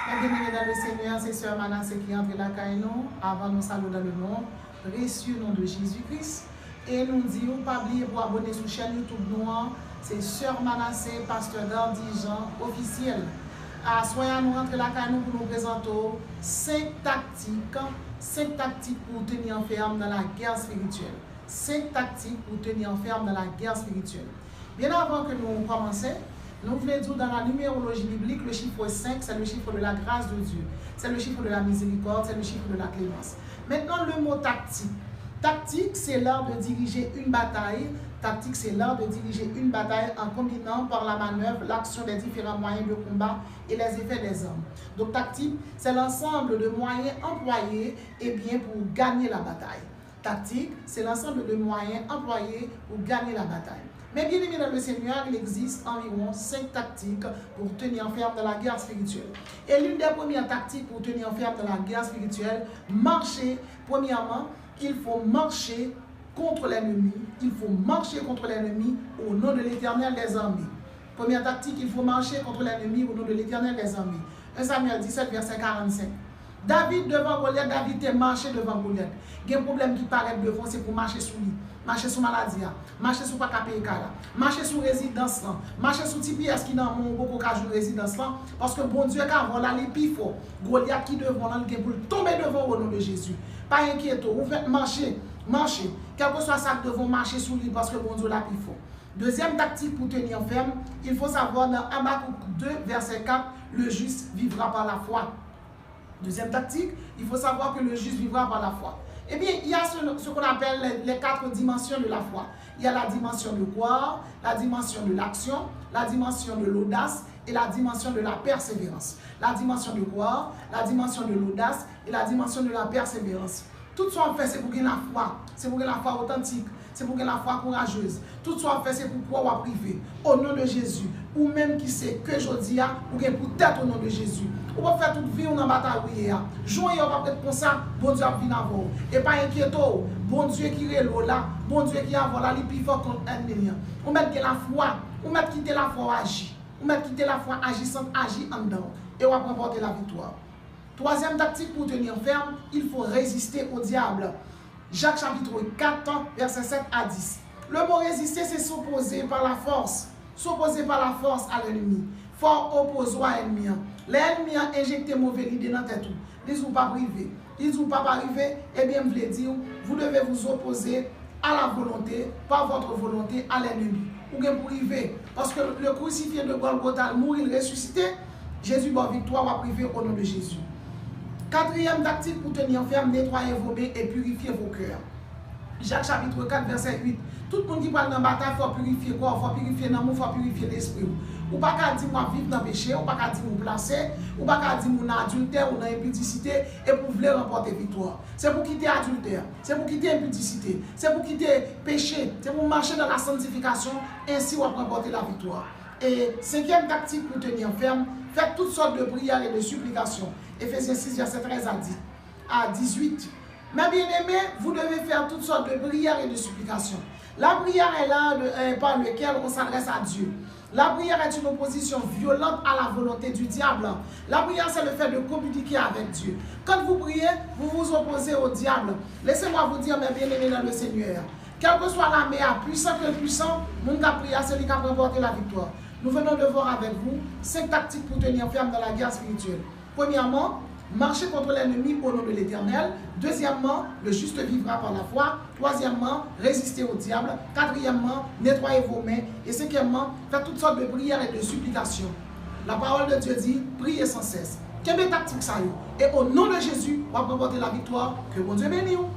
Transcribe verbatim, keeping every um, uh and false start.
Bien-aimés dans le Seigneur, se sè Manassé ki antre lakay nou. Avan nou salye w dans le nom précieux nom de Jésus-Christ. E nou di w pa bliye pou abone sou chèn YouTube nou an. Se Sè Manassé, Pastè Gardy Jean Officiel. Aswè a nou rantre lakay nou pou nou prezante w senk taktik, senk taktik pour tenir ferme dans la guerre spirituelle. Cinq tactiques pour tenir ferme dans la guerre spirituelle. Bien avant que nous commençons, nous voulons dire dans la numérologie biblique, le chiffre cinq, c'est le chiffre de la grâce de Dieu, c'est le chiffre de la miséricorde, c'est le chiffre de la clémence. Maintenant, le mot tactique. Tactique, c'est l'art de diriger une bataille. Tactique, c'est l'art de diriger une bataille en combinant par la manœuvre l'action des différents moyens de combat et les effets des armes. Donc, tactique, c'est l'ensemble de moyens employés eh bien, pour gagner la bataille. Tactique, c'est l'ensemble de moyens employés pour gagner la bataille. Mais bien-aimés dans le Seigneur, il existe environ cinq tactiques pour tenir ferme dans la guerre spirituelle. Et l'une des premières tactiques pour tenir ferme dans la guerre spirituelle, marcher. Premièrement, il faut marcher contre l'ennemi. Il faut marcher contre l'ennemi au nom de l'Éternel des armées. Première tactique, il faut marcher contre l'ennemi au nom de l'Éternel des armées. Un Samuel dix-sept, verset quarante-cinq. David devan Golyat, David te mache devan Golyat. Gen pwoblèm ki parèt devan w, se pou w mache sou li. Mache sou maladi a. Mache sou pa ka peye kay la. Mache sou rezidans lan. Mache sou ti pyès ki nan men w, ou poko ka jwenn rezidans lan. Paske Bondye ka vwa la, li pi fò. Golyat ki devan w lan, li gen pou l tonbe devan w, o non de Jezi. Pa enkyete w, ou fèt mache. Mache. Kèlkeswa sa k devan w, mache sou li, paske Bondye w la pi fò. Deuxième tactique pour tenir ferme, il faut savoir dans Habakkuk deux, verset quatre, le juste vivra par la foi. Deuxième tactique, il faut savoir que le juste vivra par la foi. Eh bien, il y a ce, ce qu'on appelle les, les quatre dimensions de la foi. Il y a la dimension de croire, la dimension de l'action, la dimension de l'audace et la dimension de la persévérance. La dimension de croire, la dimension de l'audace et la dimension de la persévérance. Tout sa w ap fè, se pou gen lafwa. Se pou gen lafwa otantik. Se pou gen lafwa kourajez. Tout sa w ap fè, se pou kwè w ap rive. O non de Jezi, ou menm ki se ke jodi a, ou gen pou tèt o non de Jezi. Ou p ap fè tout vi w nan batay ou ye a. Jou w ye a p ap ret konsa, Bondye ap vin avè w. E pa enkyete w, Bondye ki rele w la, Bondye ki avè w la, li pi fò kont ènmi an. Ou mèt gen lafwa, ou mèt kite lafwa w aji. Ou mèt kite lafwa ajisan aji anndan w. E w ap ranpòte laviktwa. Troisième tactique pour tenir ferme, il faut résister au diable. Jacques chapitre quatre, verset sept à dix. Le mot résister, c'est s'opposer par la force. S'opposer par la force à l'ennemi. Fò w opoze w a ènmi an. Lè ènmi an enjekte move lide nan tèt ou, li di w p ap rive. Li di w p ap rive, ebyen, m vle di w, vous devez vous opposer à la volonté, par votre volonté, à l'ennemi. Ou gen pou rive. Paske le crucifié de Golgotha, l mouri, l resisite. Jezi ba w viktwa, w ap rive o non de Jezi. Quatrième tactique pour tenir ferme, nettoyez vos mains et purifiez vos cœurs. Jacques chapitre quatre, verset huit. Tout moun ki pral nan batay, fò pirifye kò w, fò pirifye nanm ou, fò pirifye lespri w. Ou pa ka di m w ap viv nan peche, ou pa ka di m ou plase, ou pa ka di m ou nan adiltè, ou nan enpidisite, epi w vle ranpòte viktwa. Se pou kite adiltè, se pou kite enpidisite, se pou kite peche, se pou mache dans la sanctification, ensi w ap ranpòte laviktwa. E senkyèm taktik pou tenir ferme, faites toutes sortes de prières et de supplications. Éphésiens six, verset treize à dix, à dix-huit. Mes bien-aimés, vous devez faire toutes sortes de prières et de supplications. La prière est l'art de, euh, par lequel on s'adresse à Dieu. La prière est une opposition violente à la volonté du diable. La prière, c'est le fait de communiquer avec Dieu. Quand vous priez, vous vous opposez au diable. Laissez-moi vous dire, mes bien-aimés dans le Seigneur, quel que soit l'armée, à puissant que puissant, moun k ap priye a, se li k ap ranpòte laviktwa. Nous venons de voir avec vous cinq tactiques pour tenir ferme dans la guerre spirituelle. Premièrement, marchez contre l'ennemi au nom de l'Éternel. Deuxièmement, le juste vivra par la foi. Troisièmement, résistez au diable. Quatrièmement, nettoyez vos mains. Et cinquièmement, faites toutes sortes de prières et de supplications. La parole de Dieu dit, priez sans cesse. Kenbe taktik sa yo. E o non de Jezi, w ap ranpòte laviktwa. Ke Bondye beni w.